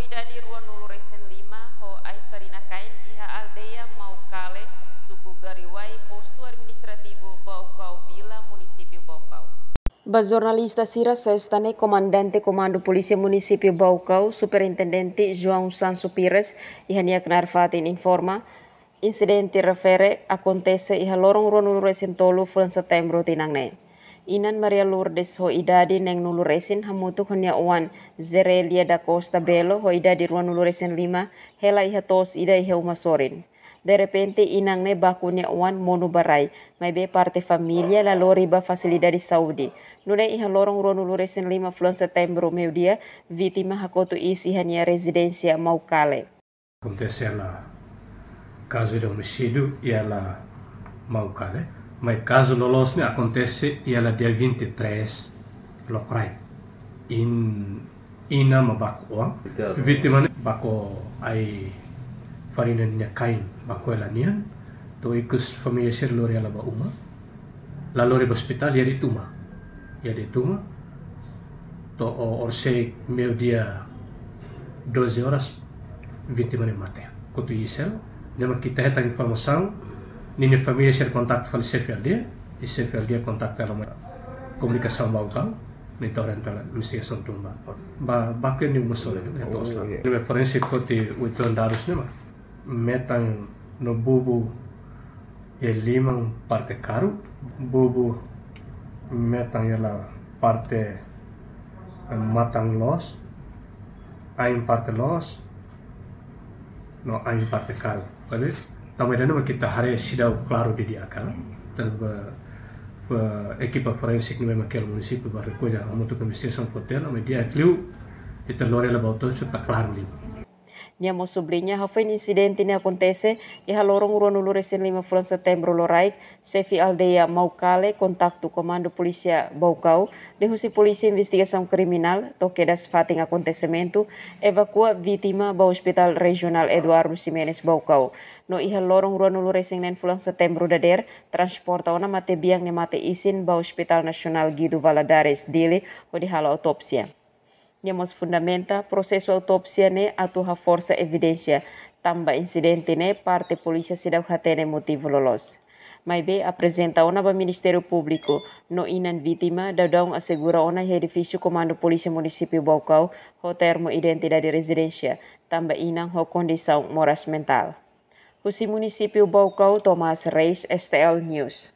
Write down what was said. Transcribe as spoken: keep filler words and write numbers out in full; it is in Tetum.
Idade ruanulu resin lima ho ai-farina-kain iha aldeia Maukale, suku Gariwai, postu administrativu Baucau Vila, munisípiu Baucau. Ba jornalista sira, sesta ne'e, komandante Komandu Polísia Munisípiu Baucau, Superintendente João Sancho Pires, iha nia knaar fatin informa, insidente refere akontese iha loron ruanulu resin tolu fulan Setembru tinan ne'e. Inan Maria Lourdes ho idade neenulu resin hamutuk ho nia oan Zerelia da Costa Belo ho idade ruanulu resin lima hela iha to'os ida iha uma sorin. Derrepente inan ne'e baku nia oan monu ba rai, maibé parte família la lori ba fasilidade saúde. Nune'e iha loron ruanulu resin lima fulan Setembru meiudia, vítima hakotu iis iha nia rezidénsia Maukale. Akontese iha kazu de omisídiu iha Maukale, maibé kazu loloos ne'e akontese iha dia vinte e três lokraik. Inan mak baku oan. Vítima ne'e baku ai-farina nia kain, baku hela nian. To'o ikus família sira lori hela ba uma. La lori ba ospitál, iha de'it uma. Iha de'it uma. To'o orsida meiudia doze horas, vítima ne'e mate. Kotu iis hela, ne'e mak ita hetan informasaun, ninia família sira kontaktu fali xefe aldeia, i xefe aldeia kontaktu hela mai komunikasaun Baucau, ne'e ita orienta investigasaun tun ba. Ba, baku iha uma sorin, ne'e to'os la. Oh, iya. Ne'e forénsiku foti uitoan dadus ne'e mak metan no bubu iha liman parte karu, bubu metan iha parte, eh, matan loos, ain parte loos, no ain parte karu. Jadi, tanba ida-ne'e mak ita haree seidauk klaru didi'ak hela. Tanba, eh, ekipa forénsiku ne'e mak iha munisípiu ba rekolla, hamutuk ho investigasaun foti hela, maibé di'ak liu ita lori hela ba autópsia para klaru liu. Nia mós subliña, hafoin insidente ne'e akontese iha loron ruanulu resin lima fulan Setembru loraik, xefe aldeia Maukale kontaktu Komandu Polísia Baucau, liuhusi Polísia Investigasaun Kriminál, to'o kedas fatin akontesimentu, evakua vítima ba Hospitál Rejionál Eduardo Ximenes Baucau. No iha loron ruanulu resin neen fulan Setembru dadeer, transporta ona matebian ne'e mate isin ba Hospitál Nasionál Guido Valadares, Dili, hodi halo autópsia. Nia mós fundamenta, prosesu autópsia ne'e atu haforsa evidénsia, tanba insidente ne'e parte polísia seidauk hatene motivu loloos. Maibé aprezenta ona ba Ministériu Públiku, no inan vítima daudaun asegura ona iha edifísiu Komandu Polísia Munisípiu Baucau ho termu identidade rezidénsia, tanba inan ho kondisaun moras mentál. Husi munisípiu Baucau, Tomás Reis, S T L News.